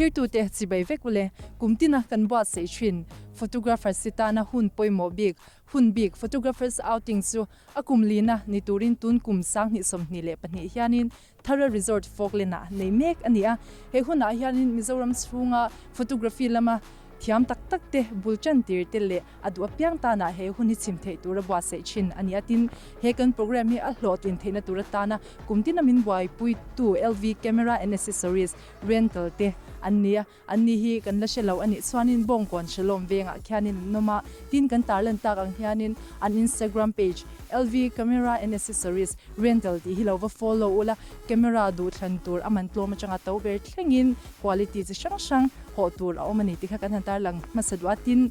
Thlirtute chibai vek ule, kum tina kan buatsaih thin. Photographers si tana hun pawimawh bik, hun bik Photographers Outing chu a kum lina ni turin tun kum 2022 hianin Thara Resort Falkland-ah nei mek a ni a. He hunah hianin Mizoram chhunga photography lama thiam tak tak te, bul tan tir te leh a duh apiang tanah he hun hi chim theih tura buatsaih thin a ni a. Tin, he kan program hi a hlawhtlin theihna tur atana kum tina min buaipuitu LV Camera and Accessories Rental te an ni a. An ni hi kan la hre lo a nih chuanin Bawngkawn Shalom vengah khianin an awm a, tin kan tarlan tak ang hianin an Instagram page LV Camera and Accessories Rental tih hi lo va follow ula, camera duhthlan tur a man tlawm atanga to ber thlengin quality chi hrang hrang hawh tur a awm a ni tih kha kan han tarlang hmasa duh a, tin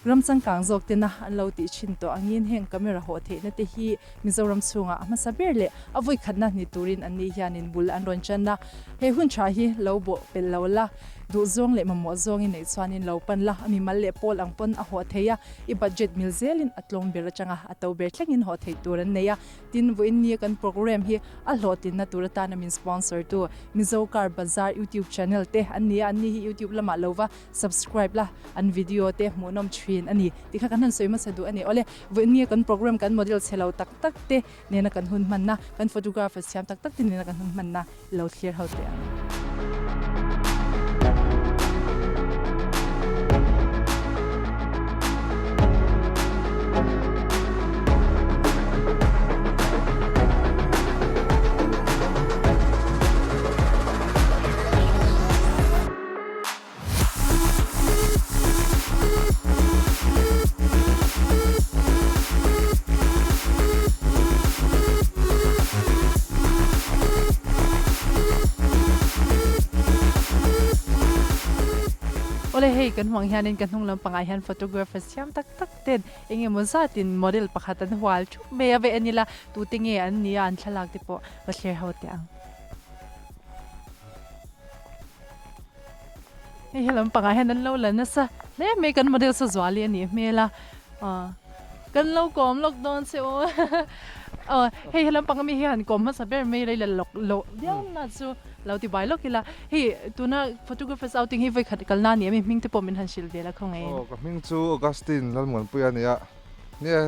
ram changkang zawk tena an lo tih thin tawh angin heng camera hawh theihna te hi Mizoram chhungah a hmasa ber leh a vawikhatna ni turin an ni hianin bul an rawn tan a, he hun tha hi lo bawh pelh lo la, duh zawng leh mamawh zawngin neih chuanin lo pan la, a mimal leh pawl ang pawn a hawh thei a, i budget mil zelin a tlawm ber atanga a to ber thlengin hawh theih tur an nei a, tin vawiin nia kan programme hi a hlawhtlinna tur atana min sponsor tu Mizo Car Bazaar YouTube channel te an ni a, an ni hi YouTube lamah lo va subscribe la, an video te hmuhnawm thin a ni tih kha kan han sawi hmasa duh a ni. Awle, vawiin nge kan program kan model chhe lo tak tak te nena kan hun hmanna, kan photographer siam tak tak te nena kan hun hmanna lo thlir ho teh ang. Awle hei kan hmuh ang hianin ka hnung lampangah hian photographer siam tak tak ten eng emaw zatin model pakhat an hual thup mai a, vei a nila tute nge an nia an thlalak te pawh va thlir ho teh ang. Hei he lampangah hian an lo la nasa hle mai kan model saw zuali a nih hmel a aw kan lo kawm lawk dawn che u aw hei he lampang ami hi han kawm hmasa ber mai rei la lawk loh viau na chu lo ti bai lawk ila hei tuna photographers outing hi vawikhat kalna a ni ami hming te pawh min han hrilh ve la khaw ngei Aw ka hming chu Augustine Lalmuanpuia a ni a nia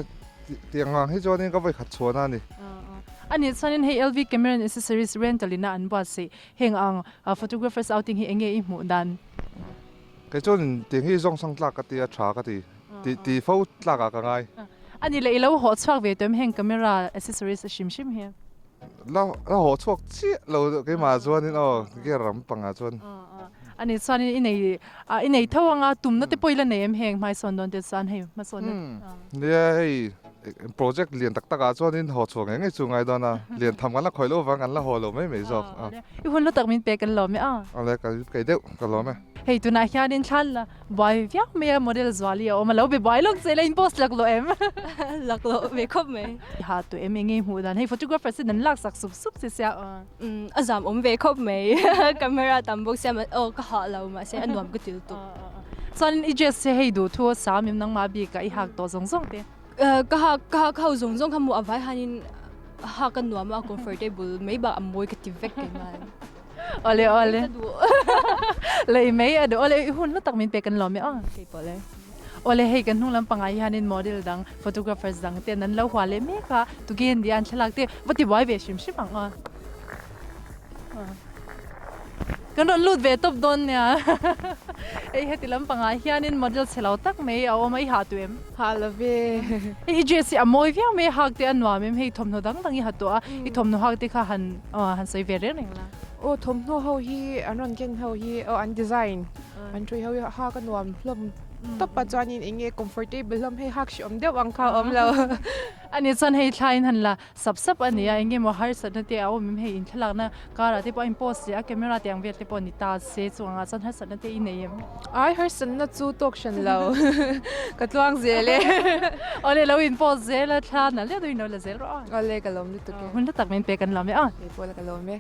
tiang ang hi chuanin ka vawikhat chhuahna a ni. A nih chuanin hei LV Camera and Accessories rental ina an buatsaih Heng ang photographers outing hi enge i hmuh dan? Kei chuan tiang hi zawng sang tlak ka ti a, tha ka ti. Ti ti fo tlak ah ka ngai. A ni le, i lo hawh chhuak ve tawh em heng camera accessories a hrim hrim hi? La la hawh chhuak chiah lo keimah chuanin aw gear lam pangah chuan. A ni chuanin i nei i nei tho anga tumna te pawh i la nei em heng hmaisawn dawn te chuan hei hmasawnna. Nia hei Project lian tak takah chuanin haw chhuah ngei ngei chu ngai dawn a, lian tham kan la khawih loh vang kan la haw lo mai mai zawk a. I hun hlu tak min pek kan lawm e a. Awle ka kei deuh ka lawm e. Hei tunah hianin thlan la buai viau mai a model zuali a awm a, lo be buai lawk che la in post lak lawh em? Lak lawh ve khawp mai. Ha tu em enge hmuh dan hei photographer sin an lak sak sup sup che sia aw. A zam awm ve khawp mai camera tam bawk sia aw ka hah lo mahse a nuam ka ti lutuk. Chuanin i dress hi hei duh thu a sam em nangmah bikah i hak tawh zawng zawng te. Ka hak ka hak ho zawng zawng kha mu a vai hianin hak a nuam a comfortable mai bak a mawi ka ti vek keimah. Awle awle. Lei mai a duh awle i hun hlu tak min pek kan lawm e aw. Keipawh le. Awle hei kan hnung lampangah hianin model dang photographers dang ten an lo hua leh mek a tuge an nia an thlalak te va ti buai ve hrim hrim ang aw. Kan rawn lut ve tawp dawn nia. Hei heti lampangah hianin model chhe lo tak mai a awm a, i hah tu em? Hah lo ve. Hei i dress hi a mawi viau mai a, hak te a nuam em? Hei thawmhnaw dang dang i ha tawh a, i thawmhnaw hak te kha han han sawi ve reng reng la. Aw thawmhnaw ho hi an rawn ken ho hi aw an design an ṭui ho hi hak a nuam hlawm tawp a chuanin eng nge comfortable hlawm hei hak hreawm deuh ang kha a awm lo. A nih chuan hei thlaiin han la Sap sap a ni a, eng emaw harsatna te a awm em hei inthlalakna karah te pawh a in post leh a camera te ang vel te pawh ni ta se chuangah chuan harsatna te i nei em? Ai harsatna chu tawk hran lo ka tluang zel e. Awle lo in post zel a thla nalh deuh deuhin lo la zel rawh a. Awle ka lawm lutuk e. Hun hla tak min pek an lawm e a. Kei pawh la ka lawm e.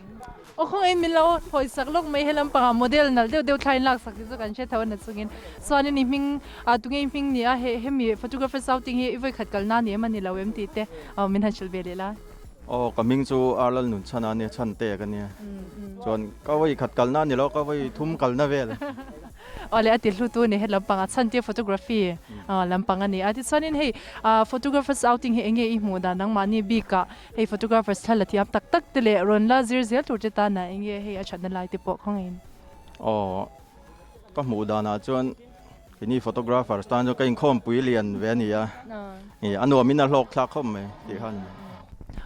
Aw khawngaih min lo hawi sak lawk mai helam pangah model nalh deuh deuh thla in lak sak te chu kan hre tho a na chungin chuanin i hming ah tunge i hming ni a he hemi photographer outing hi i vawikhat kalna ni em a ni lo em tih te min han hrilh ve leh la. Aw ka hming chu Arlal Nunchhana a nia, Chhante ka nia. Chuan ka vawi khat kalna a ni lo, ka vawi thum kalna vel. Aw le a ti hlutu a ni he lampang ah Chhante photography lampang a ni a. Tichuanin hei photographers outing hi enge i hmuh dan nangmahni bikah hei photographers thla la thiam tak tak te leh rawn la zir zel tur te tan ah enge hei a thatna lai te pawh khawngaih in. Aw ka hmuh danah chuan Keini photographers tan chuan ka inkhawmpui lian ve a ni a, ih a nuamin a hlawk thlak khawp mai tih kha a ni.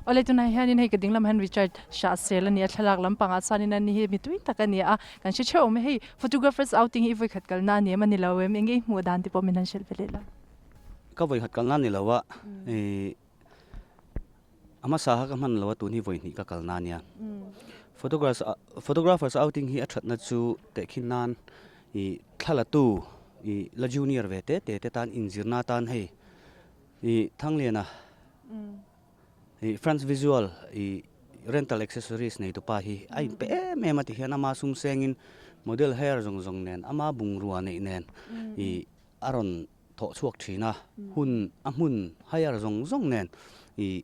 Awle tunah hianin hei ka ding lamah hian Richard Shah sel a ni a, thlalak lampangah chuanin a ni hi mi tui tak a ni a, kan hre theuh awm e, hei photographers outing hi i vawikhat kalna a ni em a ni lo em, enge i hmuh dan te pawh min han hrilh ve leh la. Ka vawikhat kalna a ni lo a, ih a hmasa kha ka hman lo a tun hi vawihnih ka kalna a nia. Photographers outing hi a thatna chu tehkhin nan ih thlalatu ih la junior ve te te te tan inzirna atan hei ih Thangliana ih France Visual ih rental accessories nei tupa hi a inpe em em a ti hian ama sum sengin model hair zawng zawng nen ama bungrua neih nen ih a rawn thawh chhuak thin a, hun a hmun hire zawng zawng nen ih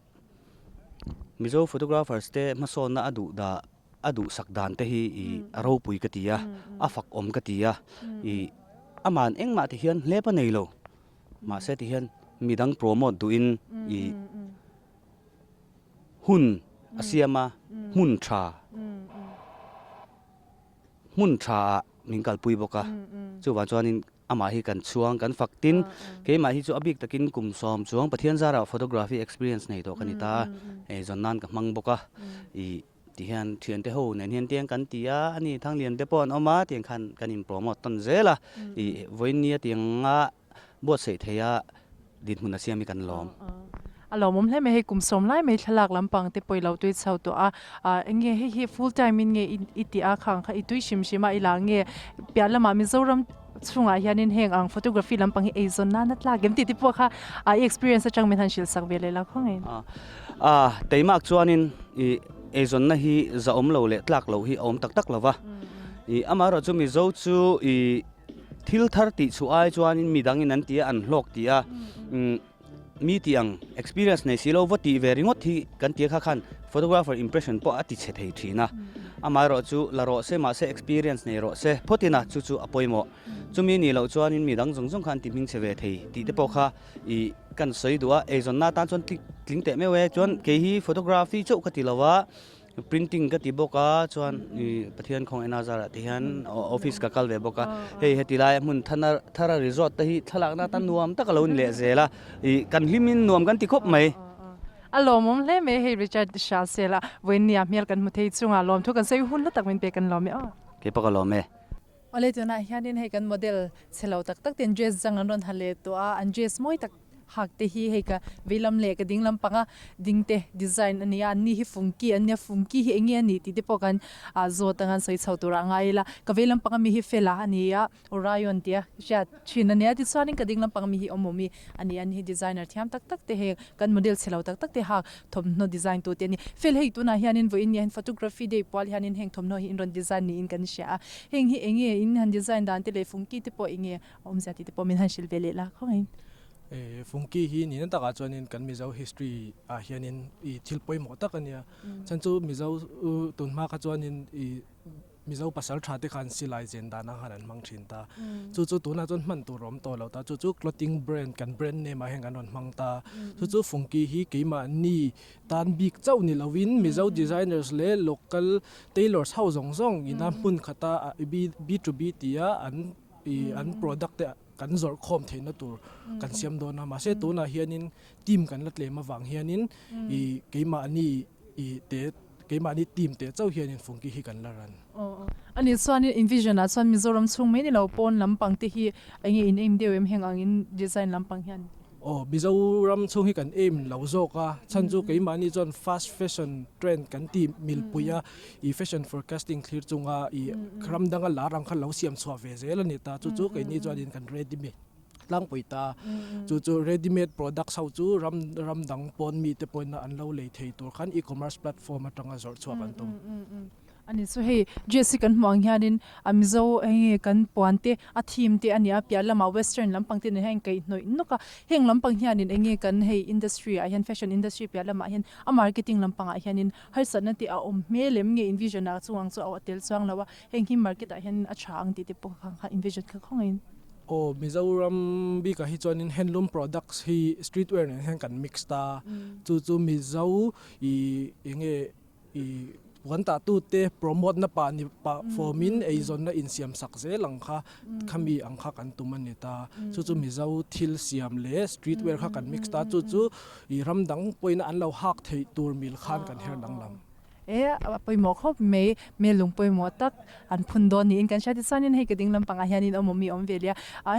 Mizo photographers te hmasawnna a duh dah a duhsak dan te hi ih a ropui ka ti a, a fak awm ka ti a, ih aman engmah ti hian hlep a nei lo mahse ti hian midang promote duhin ih hun a siam a, hmun tha hmun tha ah min kalpui bawk a, chuvang chuanin. Amah hi kan chhuang, kan fak tin. Keimah hi chu a bik takin kum sawm chuang Pathian zarah photography experience nei tawh ka ni ta. Hei zawn nan ka hmang bawk a. Ih ti hian thiante ho nen hian tiang kan ti a, ani Thanglian te pawh an awm a, tiang khan kan in promote tawn zel a. Ih vawiin nia tianga buatsaih thei a dinhmun a siam hi kan lawm. A lawmawm hle mai, hei kum sawm lai mai thlalak lampang te pawh i lo tui chho tawh a, ah eng nge hei hi full time in nge i tih a khang kha i tui hrim hrim a i la nge piah lamah Mizoram chhungah hianin heng ang photography lampang hi eizawn nan a tlak em tih te pawh kha ah i experience atang min han hrilh sak ve leh la khaw ngei. Ah teimak chuanin i eizawnna hi zahawm lo leh tlak loh hi a awm tak tak lo va, i amaherawhchu chu Mizo chu i Thil thar tih chhuah ai chuanin mi dangin an ti a, an hlawk ti a, mi tih ang experience nei si lo va tih ve ringawt hi kan ti a kha khan photographer impression pawh a ti chhe thei thin a. Amaherawh chu la rawh se mahse experience nei rawh se phawtin a chu chu a pawimawh. Chumi nih loh chuanin mi dang zawng zawng kha an ti hming chhe ve thei tih te pawh kha ih kan sawi duh a, eizawnna atan chuan tling teh meuh e. Chuan kei hi photography chauh ka ti lo a. Printing ka ti bawk a chuan ih Pathian khawngaih na zarah te hian office ka kal ve bawk a hei heti laia hmun thana thara resort te hi thlalakna atan nuam tak a lo ni leh zel a ih kan hlimin nuam kan ti khawp mai. A lawmawm hle mai hei Richard Shah Sela vawiinnia hmel kan hmu thei chunga lawmthu kan sawi hun hla tak min pek kan lawm e aw. Kei pawh ka lawm e. Awle tunah hianin hei kan model chhe lo tak tak ten dress zang an rawn ha leh tawh a an dress mawi tak Hak te hi hei ka vei lam leh ka ding lam panga ding te design a ni a, an ni hi fungki an nia, fungki hi eng nge a nih tih te pawh kan ah zawt anga an sawi chho turah a ngai ila, ka vei lam panga mi hi Fela a ni a, Orion tia hriat thin a nia, tichuanin ka ding lam panga mi hi Awmawmi a ni a, an hi designer thiam tak tak te heng kan model chhe lo tak tak te hak thawmhnaw design tu te a ni. Fel hei tunah hianin vawiin nia hian photography day pual hianin heng thawmhnaw hi in rawn design niin kan hria a, heng hi eng nge in han design dan te leh fungki te pawh eng nge Awmzia tih te pawh min han hrilh ve leh la khawngaiin. Fungki hi nihna takah chuanin kan Mizo history ah hianin i thil pawimawh tak a nia. Chhan chu Mizo tun hma kha chuanin i Mizo pasal tha te khan silai zen dan ang khan an hmang thin ta. Chu chu tunah chuan hman tur a awm tawh lo ta. Chu chu clothing brand kan brand name ah hian kan rawn hmang ta. Chu chu Fungki hi keimahni tan bik chauh ni lovin Mizo designers leh local tailors ho zawng zawng ina hmun khata B to B tia an i an product te kan zawrh khawm theihna tur kan siam dawn a mahse tunah hianin team kan la tlem avang hianin i keimahni i te keimahni team teh chauh hianin fungki hi kan la ran. Ani chuanin in vision ah chuan Mizoram chhung mai ni lo pawn lampang te hi enge in aim deuh em heng angin design lampang hian. Aw, Mizoram chhung hi kan aim lo zawk a, chhan chu keimahni chuan fast fashion trend kan ti milpui a, i fashion forecasting thlir chunga i ram danga lar ang kha lo siam chhuah ve zel a ni ta, chu chu keini chuanin kan ready made tlangpui ta, chu chu ready made products ho chu ram ram dang pawn mite pawhin an lo lei thei tur khan e-commerce platform atanga zawrh chhuak an tum. Ani chu hei dress hi kan hmuh ang hianin a mizo enge kan puan te a theme te a ni a piah lamah western lampang te nen hian a inkaih hnawih nawk a heng lampang hianin enge kan hei industry ah hian fashion industry piah lamah hian a marketing lampangah hianin harsatna te a awm hmel em nge invision ah chung ang chu a tel chuang lo a heng hi market ah hian a tha ang tih te pawh kha kha invision kha khawngaih in. Aw Mizoram bikah hi chuanin handloom products hi street wear nen hian kan mix ta chu chu Mizo ih enge I puan tahtute promote na pah ni pah form in eizawnna insiam sak zel ang kha khami ang kha kan tum a ni ta. Chu chu Mizo thil siam leh street wear kha kan mix ta. Chu chu i ram dang pawhin an lo hak theih tur mil khan kan her danglam. E a pawimawh khawp mai, hmel lung pawimawh tak an phun dawn niin kan hria. Tichuanin hei ka ding lampangah hianin awm awm hi a awm ve leh a,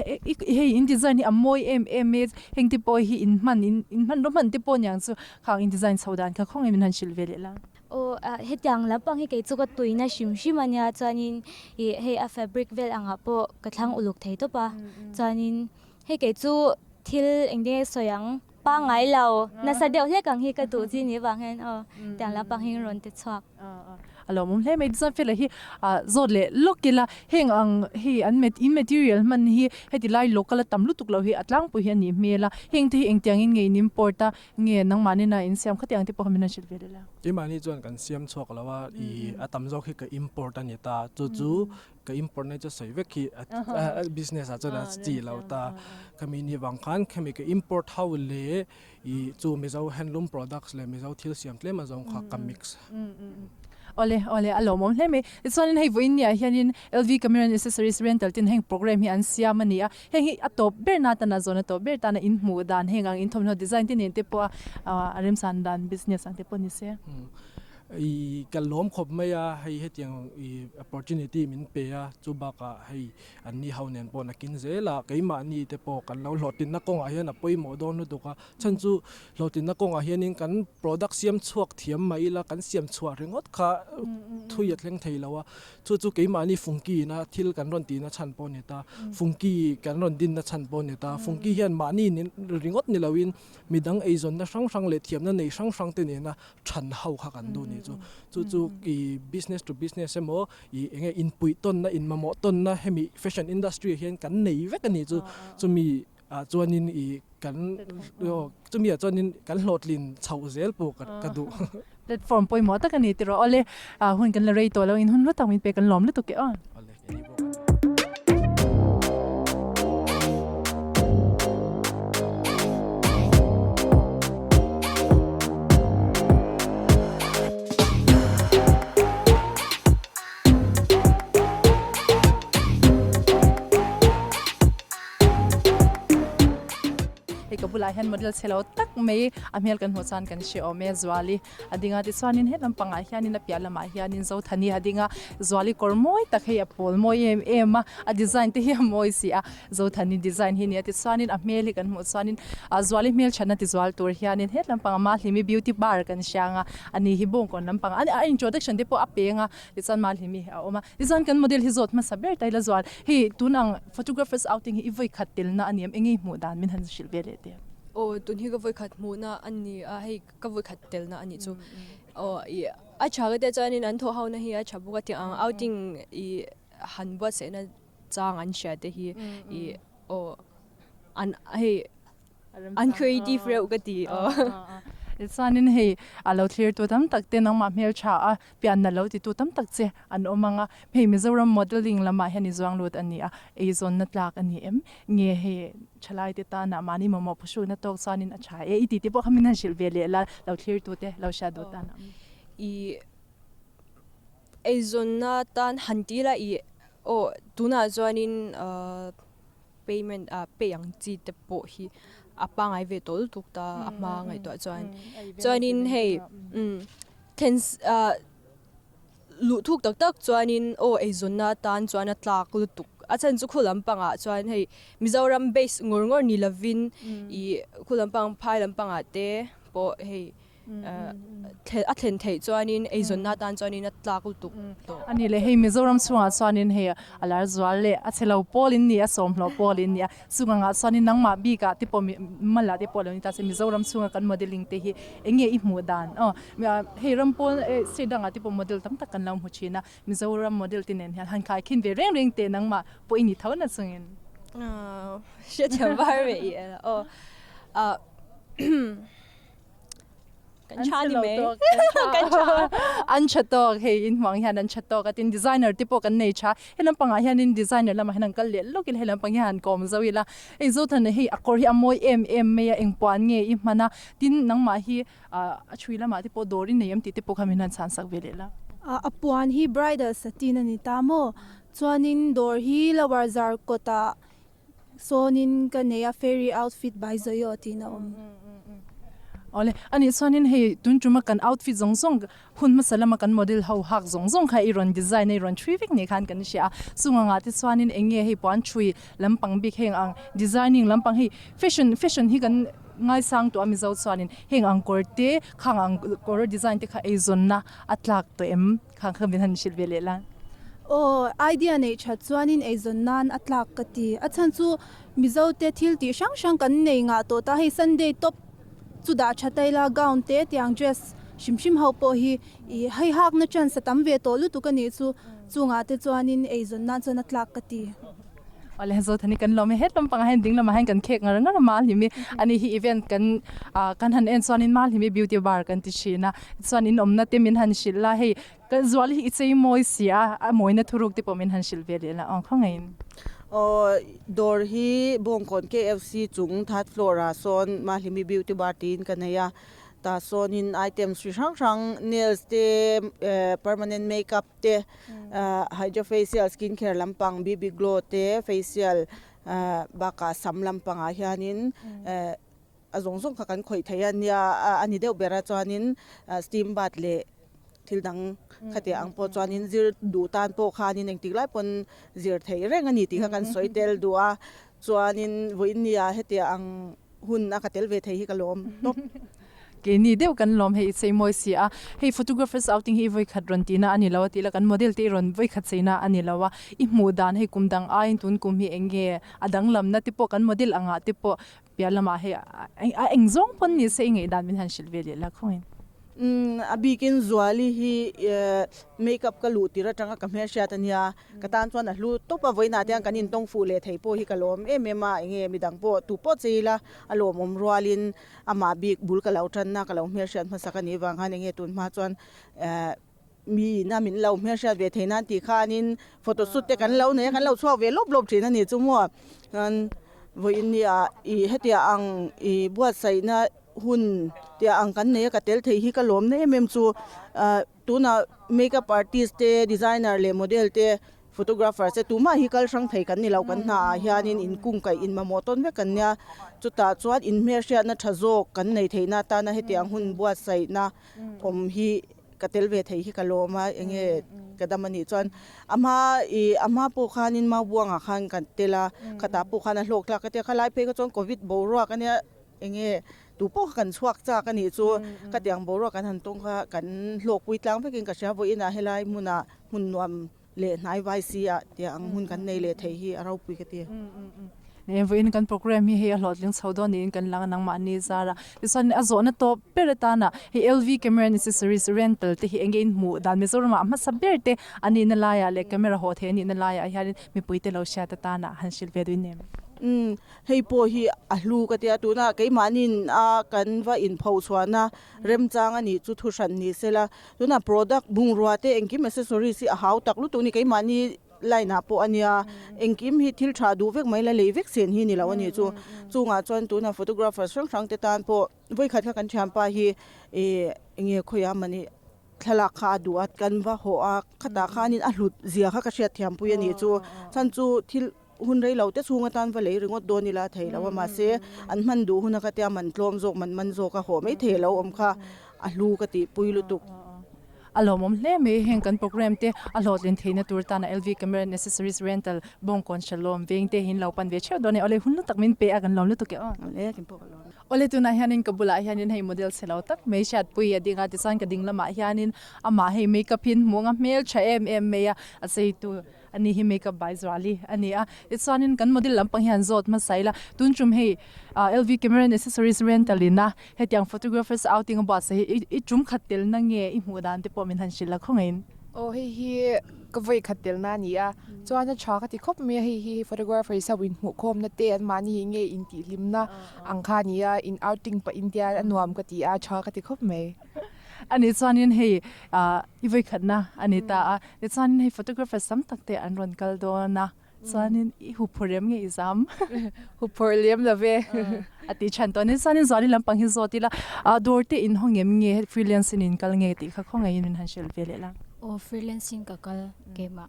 hei in design hi a mawi em em e, heng te pawh hi in hman in hmanraw hman te pawh niang chu Khang in design chho dan kha khawngaih min han hrilh ve leh la. Aw hetiang lampang hi kei chu ka tuina hrim hrim a nia chuanin ih hei a fabric vel angah pawh ka thlang uluk thei tawp a chuanin hei kei chu thil engtin nge sawi ang pangngai lo nasa deuh hlek ang hi ka duh chi ni vang hian aw tiang lampang hi rawn ti chhuak. A lo awm hle mai chuan fela hi zawt leh lawk ila heng ang hei an in material hman hi heti lai local a tam lutuk loh hi a tlangpui hi a nih hmel a heng te hi engtiang in nge in import a nge nangmahni na in siam khatiang te pawh kha min han hrilh ve leh la. Keimahni chuan kan siam chhuak lo a ih a tam zawk hi ka import a ni ta chu chu ka import na chu sawi vek hi a business ah chuan a chi lo ta khami ni vang khan khami ka import ho leh I chu Mizo handloom products leh Mizo thil siam tlem azawng kha ka mix. Awle awle a lawmawm hle mai. Tichuanin hei vawiin niah hianin LV Camera and Accessories Rental ten heng program hi an siam a ni a. Heng hi a tawp ber na tana zawn a tawp ber tana in hmuh dan heng ang in thawmhnaw design te nen te pawh a a remsan dan business ang te pawh ni se. I ka lawm khawp mai a, hei hetiang i opportunity min pe a, chu bakah hei An ni ho nen pawh nakin zel a, keimahni te pawh kan lo hlawhtlinna kawngah hian a pawimawh dawn lutuk a, chhan chu hlawhtlinna kawngah hianin kan product siam chhuak thiam mai ila kan siam chhuah ringawt kha thui a thleng thei lo a, chu chu keimahni fungki ina thil kan rawn tihna chhan pawh a ni ta, fungki kan rawn dinna chhan pawh a ni ta, fungki hian mahni ringawt ni loin midang eizawnna hrang hrang leh thiamna nei hrang hrang te nena than ho kha kan duh ni chu, chu chu i business to business emaw I enge inpuih tawnna, inmamawh tawnna hemi fashion industry ah hian kan nei vek a ni chu. Chumi ah chuanin i kan chumi ah chuanin kan hlawhtlin chhoh zel pawh ka duh. Platform pawimawh tak a ni tiraw. Awle, hun kan la rei tawh lo, in hun hlu tak min pe kan lawm lutuk e aw. Awle, kei bawk. Hei ka bulah hian model chhe lo tak mai a hmel kan hmuh chuan kan hre awm e Zuali a ding a tichuanin he lampangah hianin a piah lamah hianin Zothani a ding a Zuali kawr mawi tak hei a pawl mawi em em a a design te hi a mawi si a Zothani design hi a ni a tichuanin a hmel hi kan hmuh chuanin ah Zuali hmel thatna ti zual tur hianin he lampangah Mahlimi beauty bar kan hriang a ani hi bawngkawn lampang a introduction te pawh a peng a tichuan Mahlimi a awm a tichuan kan model hi zawt hmasa ber ta ila Zual hei tun ang photographers outing hi i vawi khat telna a ni em enge i hmuh dan min han hrilh ve leh teh. Aw tun hi ka vawi khat hmuhna a ni a hei ka vawi khat telna a nih chu aw ih a tha ka tia chuanin an thawh ho na hi a tha bawk a tiang ang outing ih han buatsaihna chang an hria te hi ih aw an hei an creative reuh ka ti aw. Tichuanin hei a lo thlir tu tam tak te nangmah hmeltha a pianna lo ti tu tam tak che an awm ang a, hei Mizoram modelling lamah hian i zuang lut a ni a, eizawnna tlak a ni em? Nge hei thalai te tana mahni mamawh phuhrukna tawk chuanin a tha e i tih te pawh kha min han hrilh ve leh la lo thlir tu te lo hriat duh tan a. I Eizawnna tan han ti ila ih aw tunah chuanin payment ah pay ang chi te pawh hi a pangngai ve tawh lutuk ta a hma ngaihtuah chuan chuanin hei umm thlen ah luh thuk tak tak chuanin aw eizawnna tan chuan a tlak lutuk a chhan chu khu lampangah chuan hei Mizoram base ngawr ngawr ni lovin ih khu lampang phai lampangah te pawh hei. a thlen theih chuanin eizawnna atan chuanin a tlak lutuk tawh. A ni le, hei Mizoram chhungah chuanin hei a lar zual leh a chhe lo pawl in ni a, sawmhlawh pawl in ni a, chung angah chuanin nangmah bikah te pawh malah te pawh lo ni ta se Mizoram chhunga kan modelling te hi eng nge i hmuh dan? Aw hei ram pawn state dangah te pawh model tam tak kan lo hmu thin a, Mizoram model te nen hian han khaikhin ve reng reng teh nangmah pawh i ni tho na chungin. Hriathiam var ve i aw. Kan tha ni mai. Kan tha. An tha tawk hei in hmuh ang hian an tha tawk a tin designer te pawh kan nei tha. He lampangah hianin designer lamah hian an kal leh lawk ila he lampang hian han kawm zo ila. Hei Zothana hei a kawr hi a mawi em em mai a engpuan nge i hman a tin nangmah hi a chhui lamah te pawh dawr i nei em tih te pawh kha min han chhan sak ve leh la. A puan hi bridal satin a ni ta maw? Chuanin dawr hi lower Zarkawtah Sawnin ka nei a Fairy outfit by Zoyo tiin a awm. Awle, anih chuanin hei tun tuma kan outfit zawng zawng hun hmasa lama kan model ho hak zawng zawng kha i rawn design a i rawn thui vek ni khan kan hria a, chung angah te chuanin eng nge hei puan thui lampang bik heng ang designing lampang hei fashion fashion hi kan ngaisang tawh a Mizo chuanin heng ang kawr te khang ang kawr design te kha eizawnna a tlak tawh em? Khang kha min han hrilh ve leh la. Aw, idea neih that chuanin eizawn nan a tlak ka ti. A chhan chu Mizo te thil tih hrang hrang kan nei ngah tawh ta, hei Sunday top chu dah tha ta ila, gown te tiang dress hrim hrim ho pawh hi ih hei hakna chance a tam ve tawh lutuk a nih chu, chungah te chuanin eizawn nan chuan a tlak ka ti. Awle Zothani kan lawm e het lampangah hian ding lamah hian kan khek ngar ngar a Malhimi ani hi event kan ah kan han en chuanin Malhimi beauty bar kan ti thin a chuan in awmna te min han hrilh la hei kan zual hi i chei mawi si a a mawina thuruk te pawh min han hrilh ve leh la aw khawngaihin. Aw dawr hi Bawngkawn KFC chung third floor ah sawn Malhimi beauty bar tiin ka nei a tah sawnin items chi hrang hrang nails te permanent makeup te hydra facial skin care lampang bb glow te facial bakah sam lampangah hianin a zawng zawng kha kan khawih thei a nia a ni deuh ber a chuanin steam bath leh thil dang khatiang ang pawh chuanin zir duh tan pawh khanin engtik lai pawn zir theih reng a ni tih kha kan sawi tel duh a chuanin vawiin nia hetiang ang hun a ka tel ve thei hi ka lawm tawp. Keini deuh kan lawm hei i chei mawi si a, hei photographers outing hi i vawi khat rawn tihna a ni lo a tih la kan model te i rawn vawi khat cheina a ni lo a, i hmuh dan hei kum dang aiin tun kum hi eng nge a danglamna te pawh kan model angah te pawh piah lamah hei a eng zawng pawn ni se i ngaihdan min han hrilh ve leh la khawngin. Umm a bikin Zuali hi makeup ka luh tir atanga ka hmelhriat a nia, ka tan chuan a hlu tawp a, vawiinah te hian kan intawng fuh leh thei pawh hi ka lawm em em a, enge midang pawh tu pawh che ila a lawmawm rualin amah bik bul ka lo tanna ka lo hmelhriat hmasak a nih vang khan enge tun hma chuan eh mi ina min lo hmelhriat ve thei nan tih khanin photo shoot te kan lo nei a, kan lo chhuak ve lawp lawp thin a ni chu maw chuan vawiin nia ih hetiang ang ih buatsaihna hun tia ang kan nei a ka tel thei hi ka lawm na em em chu ah tunah makeup artist te designer leh model te photographer te tumah hi kal hrang thei kan ni lo kan hna ah hianin in kungkaih in mamawh tawn vek kan nia chutah chuan in hmelhriatna tha zawk kan nei theihna atana hetiang hun buatsaihna awm hi ka tel ve thei hi ka lawm a enge ka dam a nih chuan a hma ih a hma pawh khanin Maubuangah khan kan tel a khatah pawh khan a hlawk tlak ka tia khalai phei kha chuan covid boruak ania Enge tu pawh kha kan chhuak chak a nih chu ka tiang boruak kan han tawng kha kan hlawkpui tlang vekin ka hria vawiinah helai hmunah hmun nuam leh hnai vai si ah tiang ang hmun kan nei leh thei hi a ropui ka ti. Eng vawiin kan program hi hei a hlawhtling chho dawn niin kan lang a nangmahni zar a tichuan a zawhna tawp ber atana hei LV camera and accessories rental te hi enge in hmuh dan Mizoram ah hmasa ber te a nihna laiah leh camera haw thei a nihna laiah hianin mipui te lo hriat atana han hrilh ve duin em? Umm Hei pawh hi a hlu ka tia, tunah keimahniin a kan va inpho chhuahna remchang a nih chu thu hran ni sela, tunah product bungrua te engkim accessories hi a hau tak lutuk a ni, keimahni line ah pawh a nia, engkim hi thil tha duh vek mai la lei vek sen hi ni lo a nih chu, chungah chuan tunah photographers hrang hrang te tan pawh vawikhat kha kan thianpa hi ih enge khawiah mani thlalak kha a duh a, kan va hawh a, khatah khanin a hlut zia kha ka hriatthiampui a nih chu, chhan chu thil. Hun rei lo te chhung atan va lei ringawt dawn ila a thei lo a, mahse an hman duh hun a ka tia man tlawm zawk man man zawk a hawh mai thei a lo awm kha a hlu ka tih pui lutuk. A lawmawm hle mai heng kan program te a hlawhtlin theihna tur tana LV Camera and Accessories Rental Bawngkawn Shalom veng te hi in lo pan ve theuh dawn e. Awle hun lutak min pe a kan lawm lutuk e aw. Awle kan pawh ka lawm. Awle tunah hianin ka bulah hianin hei model chhe lo tak mai hriatpui a ding a tichuan ka ding lamah hianin amah hei makeup hi an hmuh ang a hmeltha em em mai a a cheitu ani hi makeup by Zuali a ni a tichuanin kan model lampang hian zawt hmasa ila tun tum hei LV camera and accessories rental in a hetiang photographers outing a buatsaih hi i tum khat tel na nge i hmuh dan te pawh min han hrilh a khawngaihin. Aw hei hi ka vawi khat tel na a ni a chuan a tha ka ti khawp mai a hei hi photographers ho inhmuhkhawmna te an mahni hi nge intihhlimna ang kha a ni a in outing pah in te a nuam ka ti a tha ka ti khawp mai. A nih chuanin hei ah i vawi khatna a ni ta a tichuanin hei photographers tam tak te an rawn kal dawn a. Chuanin i huphurh em nge i zam? Huphurh lem lo ve. A ti than tawh a ni. Chuanin Zuali lampang hi zawt ila, dawr te in hawng em nge freelancing in kal nge tih kha khawngaihin min han hrilh ve leh la. Aw freelancing ka kal keimah.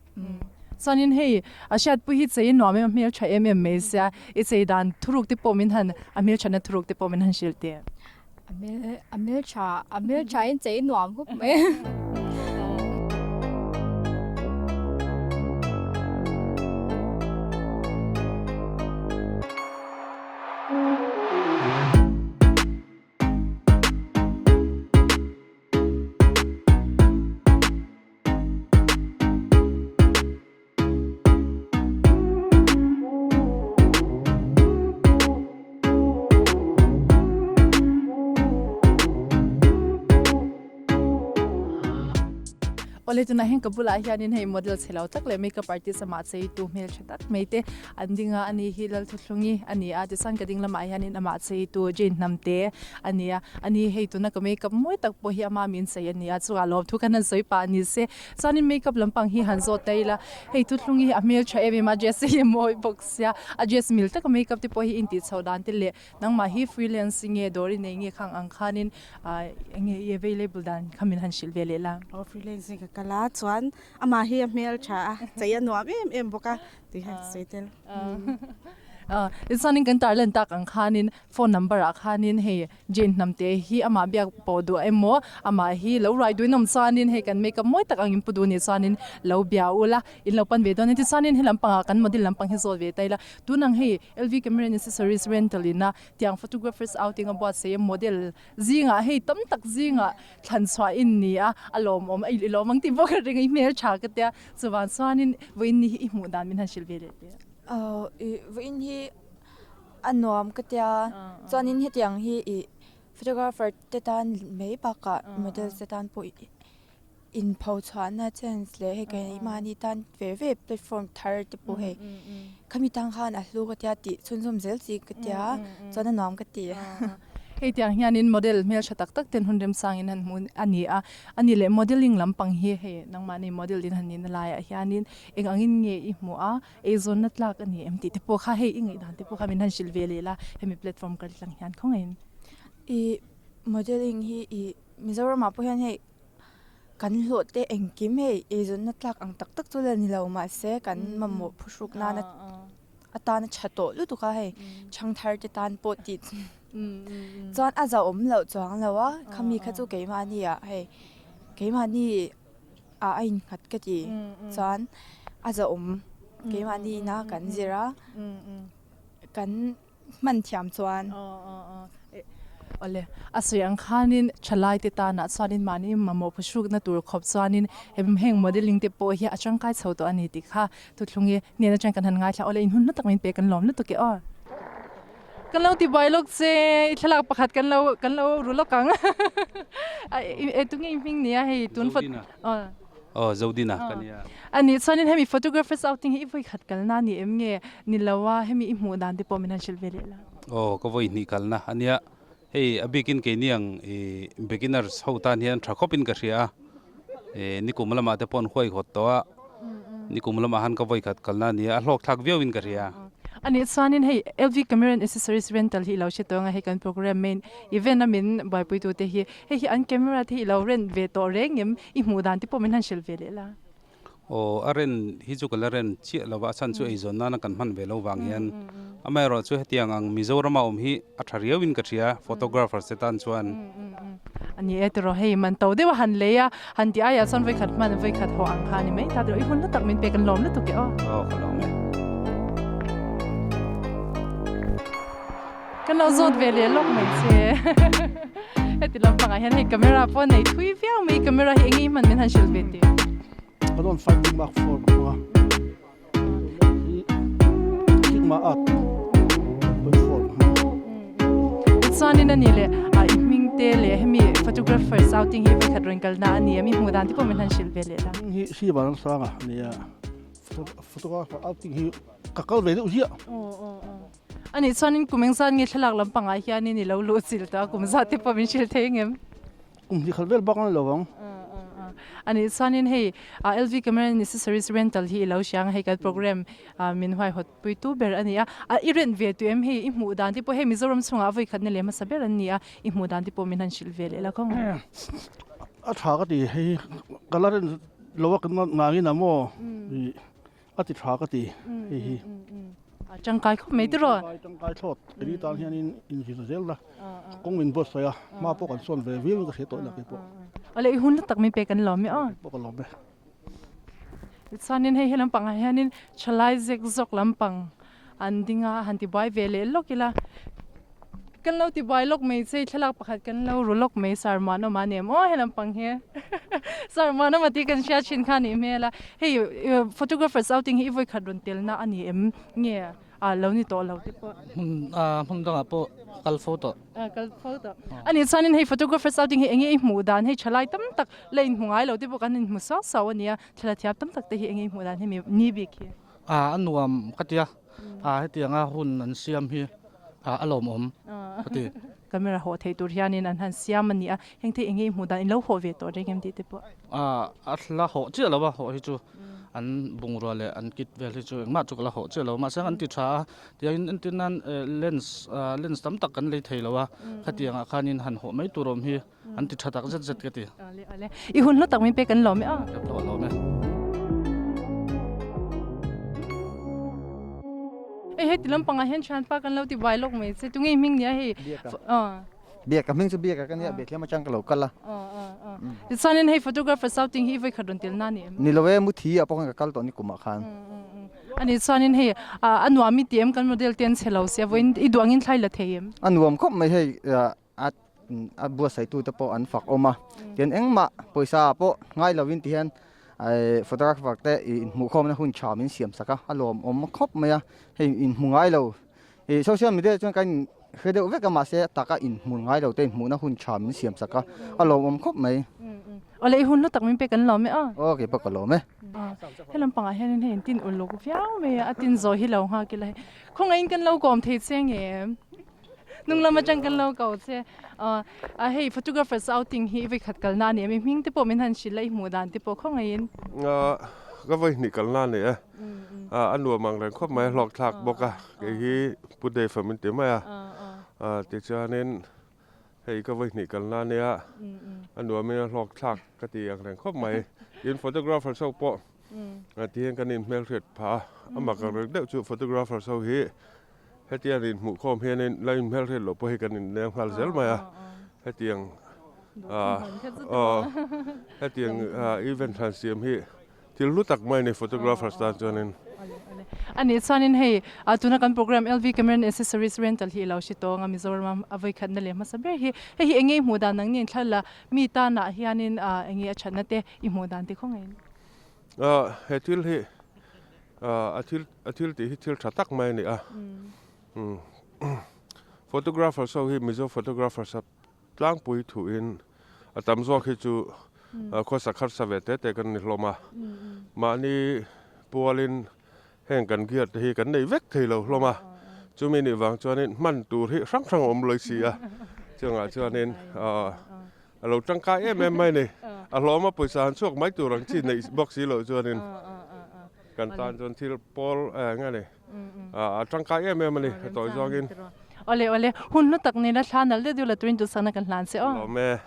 Chuanin hei a hriatpui hi chei nuam em a hmel tha em em mai sia, i chei dan thuruk te pawh min han, a hmel thatna thuruk te pawh min han hrilh teh. A hmel a hmel tha a hmel tha in chei nuam khawp mai. Awle tunah hian ka bulah hianin hei model chhe lo tak leh makeup artist amah cheitu hmeltha tak mai te an ding a ani hi Lalthuthlungi a ni a tichuan ka ding lamah hianin amah cheitu Jane Hnamte a ni a ani hei tuna ka makeup mawi tak pawh hi ama min chei a ni a chungah lawmthu khan han sawi pah ni se Chuanin makeup lampang hi han zawt ta ila, hei thuthlung hi a hmeltha em em a, dress hi a mawi bawk sia, a dress mil taka makeup te pawh hi intih chhoh dan te leh nangmah hi freelance nge dawr i nei nge khang ang khanin ah enge i available dan kha min han hrilh ve leh la. Aw freelance ka kal a, chuan amah hi a hmeltha a, chei a nuam em em bawk a, tih hian sawi tel. Tichuanin kan tarlan tak ang khanin phone number ah khanin hei Jane Hnamte hi amah biak pawh duh emaw amah hi lo rai duhin awm chuanin hei kan makeup mawi tak ang in pu duh anih chuanin lo bia ula in lo pan ve dawn a tichuanin he lampangah kan model lampang hi zawt ve ta ila tunang hei LV camera and accessories rental ina tiang photographers outing a buatsaih a model zingah hei tam tak zingah thlan chhuah in ni a a lawmawm a i lawm ang tih pawh ka ring a i hmeltha ka tia chuvang chuanin vawiin ni hi i hmuh dan min han hrilh ve leh teh. Aw i vawiin hi a nuam ka tia chuanin hetiang hi ih photographer te tan mai bakah model te tan pawh inpho chhuahna chance leh hei keimahni tan ve ve platform thar te pawh hei khami tang khan a hlu ka tia tih chhunzawm zel chi ka tia chuan a nuam ka ti. Hei tiang hianin model hmeltha tak tak ten hun remsangin han hmu a ni a, a ni leh modelling lampang hi hei nangmahni model in han nihna laiah hianin eng angin nge i hmuh a, Eizawnna tlak a ni em tih te pawh kha hei i ngaihdan te pawh kha min han hrilh ve leh la hemi platform kal tlang hian khawngaihin. I modelling hi i Mizoram ah pawh hian hei kan hlawh te engkim hei eizawnna tlak ang tak tak chu la ni lo mahse kan mamawh phuhruk nana atana tha tawh lutuk a hei thangthar te tan pawh tih chuan a zahawm loh chuang lo a khami kha chu keimahni ah hei keimahni ah a innghat ka ti chuan a zahawm keimahni ina kan zir a kan hman thiam chuan. Awle a sawi ang khanin thalai te tanah chuanin mahni mamawh phuhrukna tur khawp chuanin heng modelling te pawh hi a tangkai chho tawh a ni tih kha thuthlung hi hnen atang kan han ngaithla awle inhun hlu tak min pe kan lawm lutuk e aw. Kan lo ti buai lawk che, i thlalak pakhat kan lo kan lo ru lawk ang. E tunge i hming nia hei tun phot Zodina. Aw Zodina ka nia. A nih chuanin hemi photographers outing hi i vawi khat kalna ni em nge ni lo a hemi i hmuh dan te pawh min han hrilh ve leh la. Aw ka vawi hnih kalna a nia. Hei a bikin keini ang i beginners ho tan hian tha khawpin ka hria a. E nikum lamah te pawh an huai hawt tawh a. Nikum lamah han ka vawi khat kalna a nia a hlawk thlak viauin ka hria. A nih chuanin hei LV Camera and Accessories Rental hi i lo hre tawh ang a, hei kan program main event a min buaipuitute hi hei hi an camera te hi i lo rent ve tawh reng em i hmuh dan te pawh min han hrilh ve leh la. Aw a rent hi chu ka la rent chiah lo va, a chhan chu eizawn nana kan hman ve lo vang hian amaherawh chu hetiang ang Mizorama awm hi a tha riauin ka hria photographers te tan chuan. A ni e tiraw hei man to deuh a han lei a, han ti aiah chuan vawikhat hman vawikhat haw ang kha a ni mai ta tiraw i hun lutak min pek an lawm lutuk e aw. Aw ka lawm e. Kan lo zawt ve leh lawk mai che. Heti lampangah hian hei camera pawh nei thui viau mai, camera hi enge i hman min han hrilh ve teh. Canon 5D Mark IV ka hmang a, hi Sigma Art 0.4 ka hmang a. Tichuanin a ni leh i hming te leh hemi photographers outing hi vawikhat rawn kalna a ni a, mi hmuh dan te pawh min han hrilh ve leh la. Hming hi Siva Ramsanga a ni a, photographer outing hi ka kal ve deuh ziah. A nih chuanin kum eng zat nge thlalak lampangah hianin i lo luh chilh tawh a, kum zat te pawh min hrilh thei ngem? Kum hnih khat vel bak a ni lo ang. A nih chuanin hei LV Camera and Accessories Rental hi i lo hria ang a, hei kan program min huaihawt puitu ber a ni a. I rent ve tawh em hei i hmuh dan te pawh hei Mizoram chhungah a vawikhat na leh hmasa ber an ni a, i hmuh dan te pawh min han hrilh ve leh la khawng ang. A tha ka ti, hei ka la rent lo a kan ngangin a maw? A ti tha ka ti hei hi. A tangkai khawp mai tiraw? Tangkai thlawt kei tan hianin inzir zel la kawng min buatsaih a hma pawh kan sawn ve viau in ka hria tawh ila keipawh. Awle i hun la tak min pek an lawm e aw. Pawh ka lawm e. Tichuanin hei he lampangah hianin thalai zek zawk lampang An ding a, han tibuai ve leh lawk ila. Kan lo tibuai lawk mai che, thlalak pakhat kan lo ru lawk mai Sir Muanawma nem aw he lampang hi. Sir Muanawma tih kan hria thin kha nih hmel a. Hei photographers outing hi i vawikhat rawn telna a ni em nge a lo ni tawh lo te pawh. Hmun hmun dangah pawh kal fo tawh. Kal fo tawh. A nih chuanin hei photographers outing hi enge i hmuh dan hei thalai tam tak la inhmu ngai lo te pawh kan inhmu suau suau a nia. Thla thiam tam tak te hi enge i hmuh dan hemi ni bik hi. A nuam ka ti a, hetianga hun an siam hi a lawmawm ka ti. Camera hawh theih tur hianin an han siam a ni a, heng te enge i hmuh dan in lo hawh ve tawh reng em tih te pawh. A la hawh chiah lo a, hawh hi chu an bungrua leh an kit vel hi chu engmah chu ka la hawh chiah lo, mahse an ti tha a, tiangin entir nan lens lens tam tak kan lei thei lo a, khatiangah khanin han hawh mai tur awm hi An ti tha tak zet zet ka ti. Ale ale. I hun hlu tak min pek an lawm e a. Ka pawh lawm e. Hei heti lampangah hian thianpa kan lo ti buai lawk mai che. Tunge i hming nia hei? Biaka. Biaka hming chu Biaka ka nia, Bethlehem atang ka lo kal a. Tichuanin hei photographer Southing hi i vawikhat rawn tel na ni em? Ni lo e, Muthi ah pawh khan ka kal tawh ni kumah khan. Ani chuanin hei a nuam i ti em kan model te an chhe lo sia vawiin i duh angin thlai la thei em? A nuam khawp mai hei a a buatsaitute pawh an fak awm a tian engmah pawisa pawh ngai lovin ti hian photographer te ih inhmuhkhawmna hun tha min siam sak a a lawmawm khawp mai a hei inhmu ngai lo ih social media chuan kan hre deuh vek a mahse a taka inhmu ngai lo te inhmuhna hun tha min siam sak a a lawmawm khawp mai. Awle i hun hlu tak min pek an lawm e aw. Aw keipawh ka lawm e. He lampangah hianin hei in tin uluk viau mai a a tin zawh hi lo nghak ila hei khawngaihin kan lo kawm thei che ngem. Hnung lam atang kan lo ko che. A hei photographers outing hi i vawikhat kalna a ni em? I hming te pawh min han hrilh a, i hmuh dan te pawh khawngaihin. Ka vawihnih kalna a ni e. A nuam ang reng khawp mai, a hlawk thlak bawk a. Kei hi Pu Dave a min ti mai a. Tichuanin hei ka vawihnih kalna a nia, a nuamin a hlawk thlak ka ti ang reng khawp mai. Tin photographers ho pawh tihian kan inhmelhriat phah a, a mak ang reng deuh chu photographers ho hi Hetiang inhmuhkhawm hianin la inhmelhriat loh pawh hi kan inleng nghal zel mai a, hetiang hetiang event han siam hi thil hlu tak mai a ni photographers tan chuanin. A nih chuanin hei tuna kan program LV Camera and Accessories Rental hi i lo hre tawng a, Mizoram a vawikhatna leh hmasa ber hi hei hi enge i hmuh dan ang nen thlalh a, mi tanah hianin enge a thatna te i hmuh dan te khaw ngei? He thil hi A thil a thil tih hi thil tha tak mai a ni a photographers ho hi Mizo photographers a tlangpui thuin a tam zawk hi chu khawsak harsa ve te te kan ni hlawm a mahni pualin heng kan gear te hi kan nei vek thei lo hlawm a chumi nih vang chuanin hman tur hi hrang hrang a awm lawi si a chungah chuanin A lo tangkai em em mai a ni. A hlawm a pawisa han chhuak mai tur ang chi neih bawk si loh chuanin kan tan chuan thil pawl eng a ni a tangkai em em a ni a tawi zawngin. Awle awle, hun hlu tak nena thla nalh deuh deuh la turin duhsakna kan hlan che aw. Lawm e.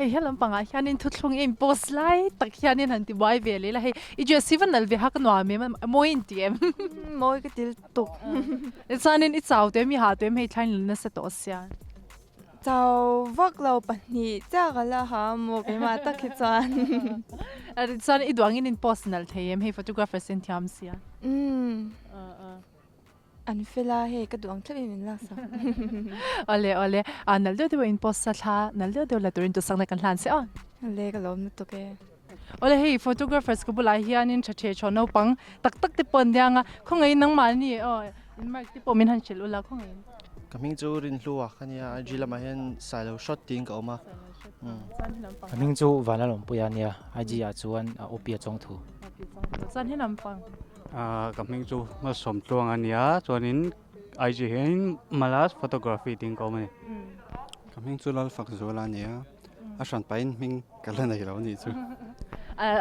Hei he lampangah hianin thuthlung i inpost lai tak hianin han ti buai ve leh la hei i dress hi va nalh ve hak nuam em a mawi in ti em? Mawi ka til tuk. Chuanin i chau tawh em i hah tawh em hei thlain la nasa tawh sia. Chau vak lo pahnih chiah ka la ha maw keimah tak hi chuan. Chuan i duh angin in post nalh thei em hei photographers in thiam sia. Umm. An fel a, hei ka duh ang thlap in min lak sak. Awle awle, a nalh deuh deuh a in post a thla nalh deuh deuh la turin tusakna kan hlan che aw. Awle ka lawm lutuk e. Awle hei photographers ka bulah hianin tha the thaw naupang tak tak te pawh an diang a, khawngaihin nangmahni aw in mark te pawh min han hrilh ula khawngaihin. Ka hming chu Rinhlua ka nia, IG lamah hian Sailo Shot tiin ka awm a. Ka hming chu Vanlalawmpuia a nia, IG ah chuan Opia Chawngthu. Chuan he lampang. Ka hming chu Malsawm Tluang a nia, chuanin IG hian Malas Photography tiin ka awm a ni. Ka hming chu Lalfak Zuala a nia, a hran pahin hming ka la nei lo a nih chu.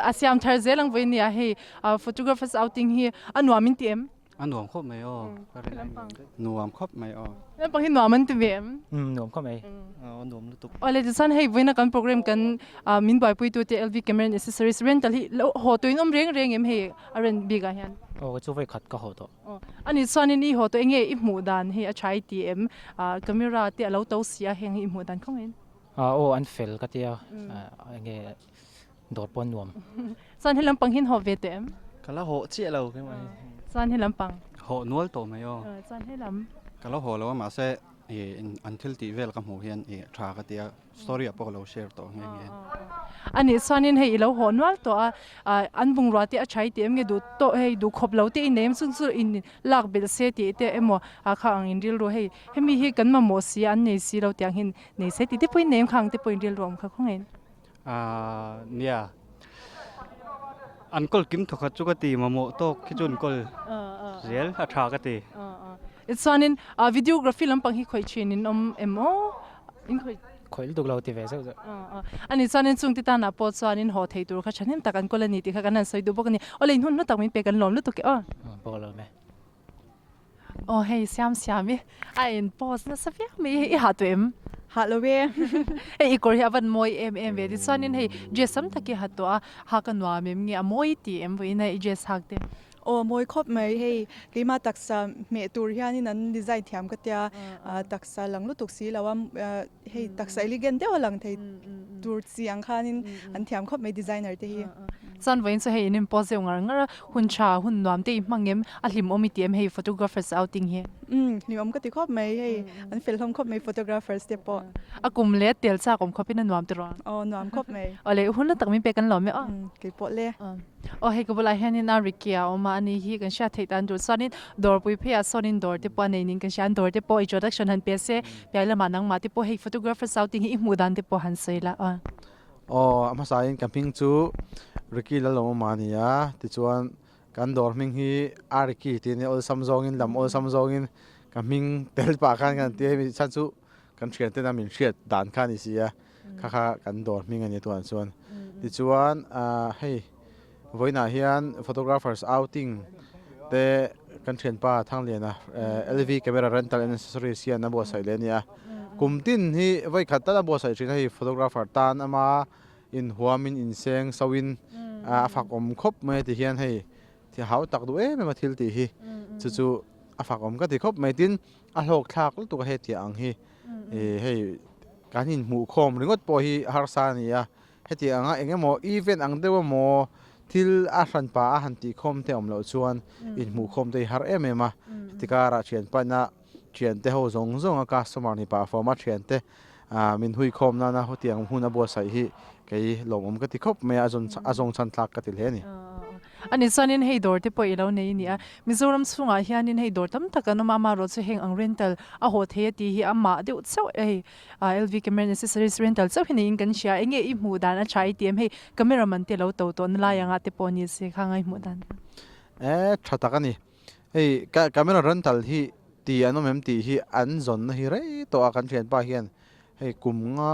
A siam thar zel ang vawi nia hei photographers outing hi a nuam in ti em? A nuam khawp mai aw. Nuam khawp mai aw. Naupang hi nuam an ti ve em? Umm nuam khawp mai. Aw nuam lutuk. Awle tichuan hei vawiina kan program kan min buaipui te LV Camera and Accessories rental hi lo haw tawhin awm reng reng em hei a rent bik ah hian? Aw chu vawi khat ka haw tawh. Aw ani chuanin i haw tawh enge i hmuh dan hei a tha i ti em? Camera te a lo to si a heng hi i hmuh dan khawng in? Aw an fel ka tia enge Dawr pawh nuam. Chuan he lampang hi an haw ve teh em? Ka la haw chiah lo keimah hi. Chuan he lampang? Haw nual tawh mai aw. Chuan he lam? Ka lo haw lo a mahse an thil tih vel ka hmuh hian tha ka ti a, story ah pawh ka lo share tawh nghe nghe. A nih chuanin hei i lo haw nual tawh a, an bungrua te a tha i ti em nge duh tawh hei duh khawp lo te i nei em chung chu in lak belh se tih te emaw a kha ang in rilru hei hemi hi kan mamawh si a an nei si lo tiang hian nei se tih te pawhin nei em kha ang te pawhin rilru a awm kha khawngaih in. Ahh nia an kawl kim thawkhat chu ka ti mamawh tawk khi chu an kawl zel a tha ka ti. Chuanin videography lampang hi khawih thin in awm em aw in khawih. Khawih lutuk lo ti ve zeuh zeuh. Ani chuanin chung ti tanah pawh chuanin haw thei tur kha thahnem tak an kawl a ni tih kha kan han sawi duh bawk a ni. Awle in hun hlu tak min pek an lawm lutuk e aw. Pawh lawm e. Aw hei siam siam i a in pause nasa viau mai hi i hah tawh em? Hah lo e. Hei i kawr hi a van mawi em em ve tichuanin hei dress tam tak i ha tawh a, hak a nuam em nge a mawi ti em vawiin a i dress hak te? Aw a mawi khawp mai hei keimah taksa hmeh tur hianin an design thiam ka tia taksa lang lutuk si lo a hei taksa elegant deuh a lang thei tur chi ang khanin an thiam khawp mai designer te hi. Chuan vawiin chu hei in inpost deuh ngar ngar a, hun tha hun nuam te i hmang em, a hlimawm i ti em hei photographers outing hi? Umm hlimawm ka ti khawp mai hei an fel hlawm khawp mai photographers te pawh. A kum leh tel chak awm khawpin a nuam tiraw? Aw nuam khawp mai. Awle hun la tak min pek an lawm e aw. Umm keipawh le. Aw hei ka bulah hianin a Ricky a awm a, ani hi kan hriat theih dan tur chuanin dawrpui pheiah sawnin dawr te pawh a nei nin kan hria a, dawr te pawh introduction han pe se, piai lamah nangmah te pawh hei photographer sau ting hi i hmuh dan te pawh han sawi la aw. Aw a hmasain ka hming chu Ricky Lalawmawma a ni a, tichuan kan dawr hming hi a Ricky tih a nia awlsam zawngin lam awlsam zawngin ka hming tel pah khan kan ti a, hemi chhan chu kan thian tena min hriat dan kha a ni si a, kha kha kan dawr hming a ni tunah chuan. Tichuan ah hei vawiinah hian photographers outing te kan thianpa Thangliana LV camera rental and accessories hian a buatsaih leh a ni a, kum tin hi vawi khat tal a buatsaih thin a hei photographer tan ama inhuamin inseng soin a fak awm khawp mai a ti hian hei thi hau tak duh em em a thil tih hi chu chu a fak awm ka ti khawp mai tin a hlawk thlak lutuk a hetiang ang hi ih hei kan inhmuh khawm ringawt pawh hi harsa a ni a hetiang anga eng emaw event ang deuh emaw thil a hran pa a han tih khawm te awm loh chuan inhmuh khawm te hi har em em a heti karah thian paina thian te ho zawng zawng a customer ni pah fawm a thian te ah min hui khawm nana hetiang hun a buatsaih hi kei lawmawm ka ti khawp mai a a zawng chhan thlak ka ti hle a ni. A ni chuanin hei dawr te pawh i lo nei a ni a, Mizoram chhungah hianin hei dawr tam tak an awm a, amaherawh chu heng ang rental a haw thei a tih hi amah deuh chauh hei LV camera and accessories rental chauh hi niin kan hria, enge i hmuh dan a tha i ti em hei camera man te lo to tawh na lai anga te pawh ni se kha ngai hmuh dan. E tha tak a ni, hei camera rental hi ti an awm em tih hi an zawnna hi rei tawh a kan thianpa hian hei kum nga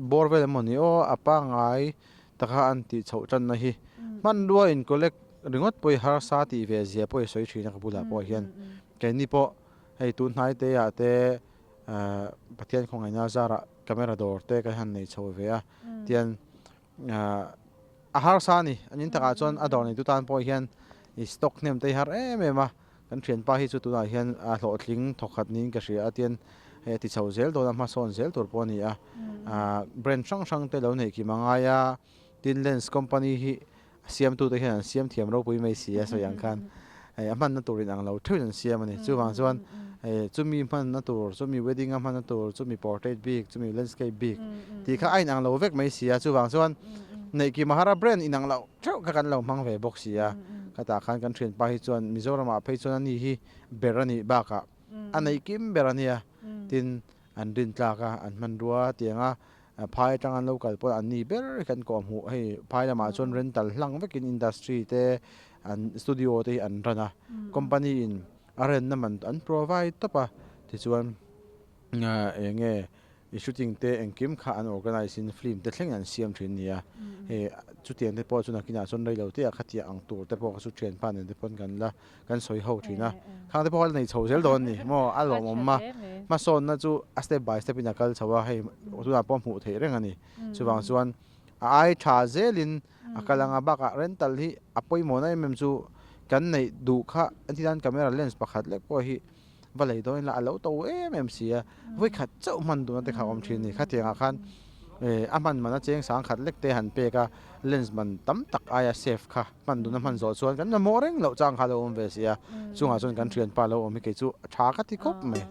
bawr vel emaw ni aw a pangai taka an tih chhoh tanna hi hmanrua in collect ringawt pawh hi harsa tih ve zia pawh hi sawi thin a ka bulah pawh hian keini pawh hei tun hnai te ah te Pathian khawngaihna zarah. camera dawr te kan han nei chho ve a tian a harsa a ni an in takah chuan a dawr neitu tan pawh hian i stock hnem te hi har em em a kan thianpa hi chu tunah hian a hlawhtling thawkhat niin ka hria a tian hei a ti chho zel dawn a hmasawn zel tur pawh a ni a brand hrang hrang te lo neih kim a ngai a tin lens company hi a siamtute hian an siam thiam ropui mai si a sawi ang khan hei a hmanna tur inang lo theuhin an siam a ni. Chuvang chuan hei chumi hmanna tur chumi wedding a hmanna tur chumi portrait bik chumi landscape bik tih kha a inang lo vek mai si a chuvang chuan neihki mahara brand inang loh theuh kha kan lo hmang ve bawk si a khatah khan kan thianpa hi chuan Mizoramah phei chuan ani hi ber a nih bakah a neihkim ber a nia tin an rintlak a an hmanrua tianga Phai atang an lo kal pawh an ni ber hi kan kawh hmuh hei phai lamah chuan rental hlang vekin industry te an studio te hi an run a company in a renna man an provide tawp a tichuan eng nge i shooting te engkim kha an organize in film te thleng an siam thin a ni a hei chutiang te pawh chu nakinah chuan reilo te ah khatiang ang tur te pawh kha chu thianpa nen te pawn kan la kan sawi ho thin a khang te pawh a nei chho zel dawn a ni maw a lawmawm a hmasawnna chu a step by step in a kal chho a hei tunah pawh hmuh theih reng a ni chuvang chuan a ai tha zelin a kal anga bakah rental hi a pawimawhna em em chu kan neih duh kha entir nan camera lens pakhat lek pawh hi va lei dawn ila a lo to em em si a vawikhat chauh hman duhna te kha a awm thin a ni khatiangah khan eh a hman man a cheng sang khat lek te han pek a lens man tam tak aia safe kha. Hman duna hman zawh chuan kan mamawh reng loh chang kha a lo awm ve si a, chungah chuan kan thianpa lo awm hi kei chu a tha ka ti khawp mai.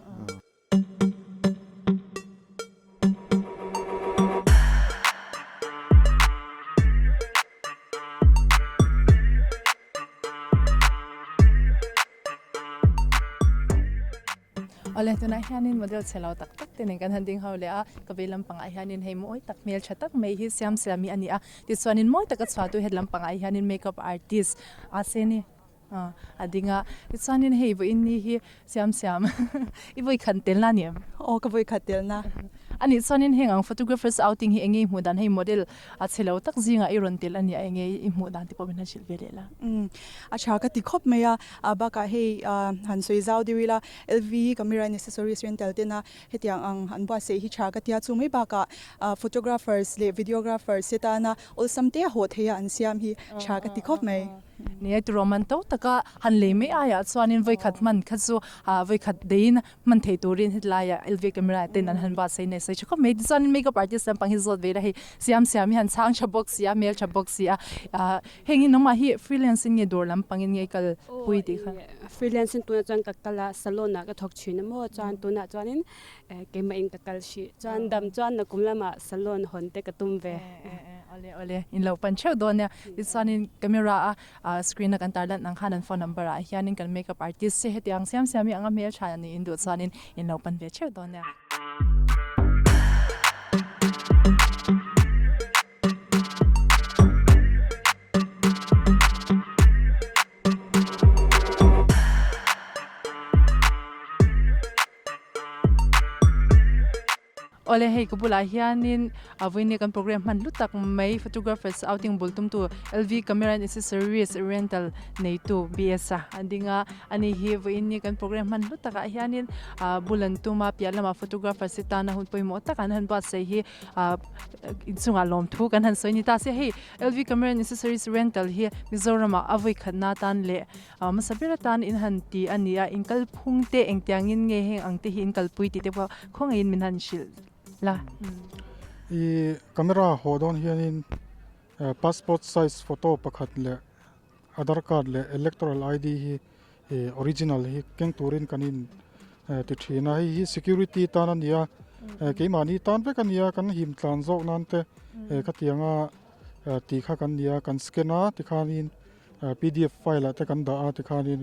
Awle tunah hianin model chhe lo tak tak te nen kan han ding ho leh a, ka vei lampangah hianin hei mawi tak hmel tha tak mai hi siam siam hi a ni a, tichuanin mawi taka chhuahtu het lampangah hianin makeup artist a se ni a ding a, tichuanin hei vawiin ni hi siam siam i vawikhat telna a ni em? Aw ka vawikhat telna. A nih chuanin heng ang photographers outing hi enge i hmuh dan hei model a chhe lo tak zingah i rawn tel a nia enge i hmuh dan te pawh min han hrilh ve leh la. Umm a tha ka ti khawp mai a, a bakah hei han sawi zau deuh ila LV camera and accessories rental tena hetiang ang an buatsaih hi tha ka tia chu mai bakah photographers leh videographers te tana awlsam te a hawh theih a an siam hi tha ka ti khawp mai. Ni e turaw man to taka han lei mai aiah chuanin vawikhat hman kha chu vawikhat deiin hman thei turin hetlaiah LV camera ten an han buatsaih nasa i tha khawp mai. Tichuanin makeup artist lampang hi zawt ve ila hei siam siam hi han chhang tha bawk si a hmel tha bawk si a heng hi nangmah hi freelance in nge dawr lampang in nge i kal pui tih kha? Freelance in tunah chuan ka kal a salon ah ka thawk thin a maw chuan tunah chuanin keimah in ka kal hrih chuan dam chuan nakum lamah salon hawn te ka tum ve. Awle awle in lo pan theuh dawn nia tichuanin camera a Screen a kan tar lan ang khan an phone number ah hianin kan makeup artist te hetiang siam siam hi anga hmeltha an in duh chuanin in lo pan ve theuh dawn nia. Awle hei ka bulah hianin a vawiin kan program hman hlu tak mai photographers outing bul tumtu LV camera and accessories rental neitu BS a an ding a ani hi vawiin ni kan program hman hlu takah hianin ah bul an tum a piah lamah photographers te tana hun pawimawh tak an han buatsaih hi ah inchungah lawmthu kan han sawi a ni ta se hei LV camera and accessories rental hi Mizoramah a vawikhatna atan leh A hmasa ber atan in han ti a ni a, in kalphung te engtiangin nge heng ang te hi in kalpui tih te pawh khawngaihin min han hrilh la. I camera haw dawn hianin passport size photo pakhat leh Aadhaar card leh electoral ID hi original hi keng turin kan in ti thin a, hei hi security tan a ni a, keimahni tan vek a ni a, kan him tlan zawk nan te khatianga tih kha kan ni a, kan scan a tikhanin Pdf file ah te kan dah a tikhanin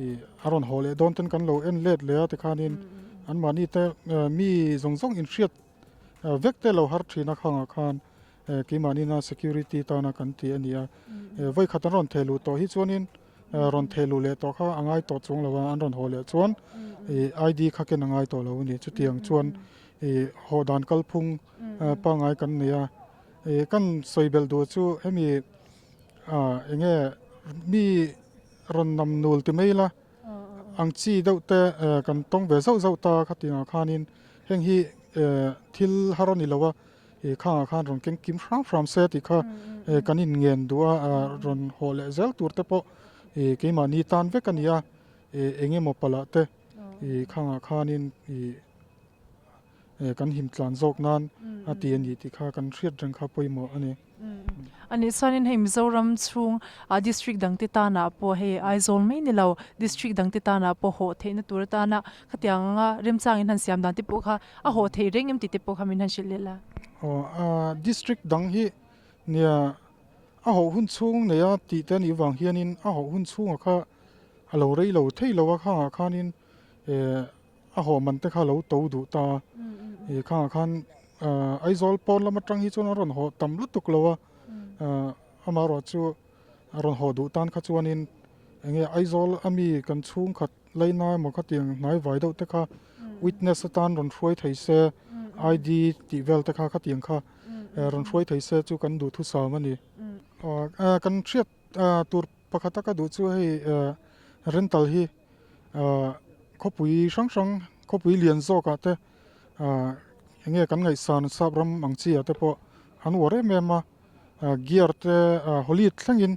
ih a rawn haw leh dawn ten kan lo en let leh a tikhanin anmahni te mi zawng zawng inhriat vek te lo har thin a khangah khan keimahni security tana kan ti a ni a vawi khat an rawn theh luh tawh hi chuanin rawn theh luh leh tawh kha a ngai tawh chuang lo a an rawn haw leh chuan ih ID kha ken a ngai tawh lo a ni chutiang chuan ih haw dan kalphung pangngai kan nei a ih kan sawi belh duh chu hemi. Ah enge mi rawn nam nul ti mai ila ang chi deuh te kan tawng ve zauh zauh ta khatiangah khanin heng hi thil har a ni lo a, khangah khan rawn keng kim hram hram se tih kha kan in ngen duh a, rawn haw leh zel tur te pawh keimahni tan vek a ni a, eng emaw palh ah te khangah khanin kan him tlan zawk nan a ti a ni tih kha kan hriat reng kha pawimawh a ni. A nih chuanin hei Mizoram chhung district dangte tanah pawh hei Aizawl mai ni lo district dangte tanah pawh hawh theihna tur atana khatiang anga remchangin han siam dan te pawh kha a hawh theih reng em tih te pawh kha min han hrilh leh la. Aw district dang hi nia a hawh hun chhung neia tih te a nih vang hianin a hawh hun chhunga kha a lo rei lo thei lo a khangah khanin a haw man te kha lo to duh ta a ih khangah khan ahh Aizawl pawn lam atang hi chuan a rawn haw tam lutuk lo a ahh amaherawh chu a rawn haw duh tan kha chuanin eng nge Aizawl ami kan chhungkhat laina emaw khatiang hnai vai deuh te kha witness atan rawn hruai thei se ID tih vel te kha khatiang kha rawn hruai thei se chu kan duhthusam a ni ahh kan hriat tur pakhat a ka duh chu hei rental hi. Khawpui hrang hrang khawpui lian zawkah te eng nge kan ngaihsan sap ram ang chi ah te pawh an uar em em a gear te holi thlengin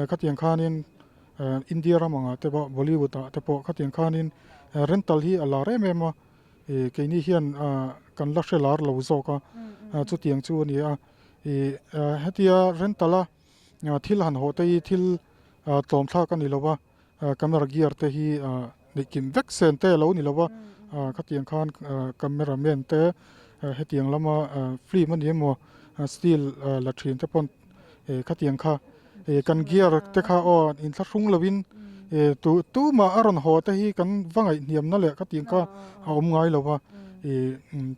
khatiang khanin India ram angah te pawh Bollywood ah te pawh khatiang khanin rental hi a lar em em a ih keini hian kan la hre lar lo zawk a chutiang chu a ni a ih hetia rental a thil han haw te hi thil tlawm thlak a ni lo va. Camera gear te hi neih kim vek sen te a lo ni lo va, khatiang khan camera man te hetiang lama film a ni emaw still la thin te pawn khatiang kha kan gear te kha aw inthlahrung lovin tu tumah a rawn haw te hi kan va ngaihhniamna leh khatiang kha a awm ngai lo va,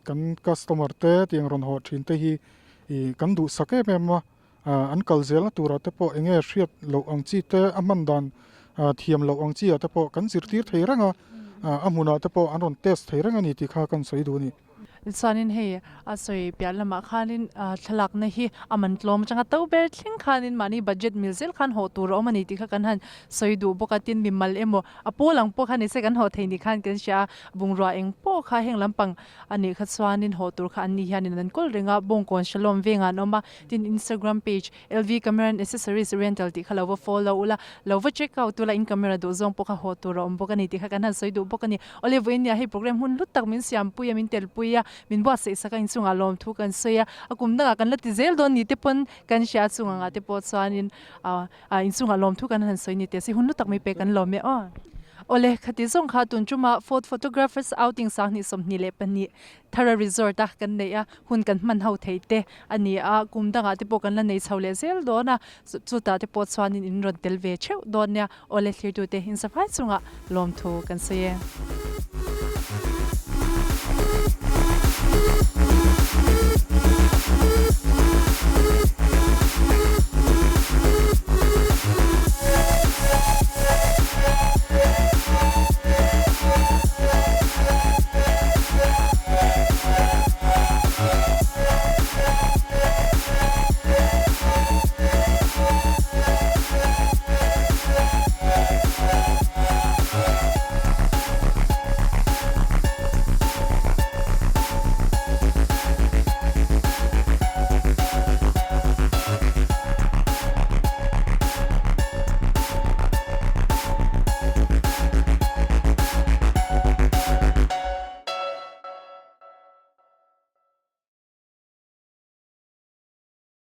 kan customer te tiang rawn haw thin te hi kan duhsak em em a. An kal zelna turah te pawh enge hriat loh ang chi te a hman dan thiam loh ang chi ah te pawh kan zirtir thei reng a, a hmunah te pawh an rawn test thei reng a ni tih kha kan sawi duh a ni. Chuanin hei a sawi piah lamah khanin thlalakna hi a man tlawm atanga to ber thleng khanin mahni budget mil zel khan hawh tur a awm a ni tih kha kan han sawi duh bawk a, tin mimal emaw a pawl ang pawh kha ni se kan hawh thei ni khan kan hria a, bungrua eng pawh kha heng lampang a nih kha chuanin hawh tur kha an ni hianin an kawl reng a, Bawngkawn Shalom vengah an awm a. Tin, Instagram page LV Camera and Accessories Rental tih kha lo va follow ula, lo va check out ula, in camera duh zawng pawh kha haw tur a awm bawk a ni tih kha kan han sawi duh bawk a ni. Awle vawiin nia hei program hun hlut tak min siampui a, min telpui a, min buatsaih sak a, inchungah lawmthu kan sawi a, a kum dangah kan la ti zel dawn ni te pawn kan hria a, chung angah te pawh chuanin ah inchungah lawmthu kan han sawi ni teh se hun hlu tak mai pek an lawm e aw. Awle, khati zawng kha tun tuma Ford Photographers Outing 2022 Thara Resort a kan neih a, hun kan hman ho thei te a ni a, kum dangah te pawh kan la nei chho leh zel dawn a, chutah te pawh chuanin in rawn tel ve theuh dawn nia, Awle thlirtute in safai chungah lawmthu kan sawi e.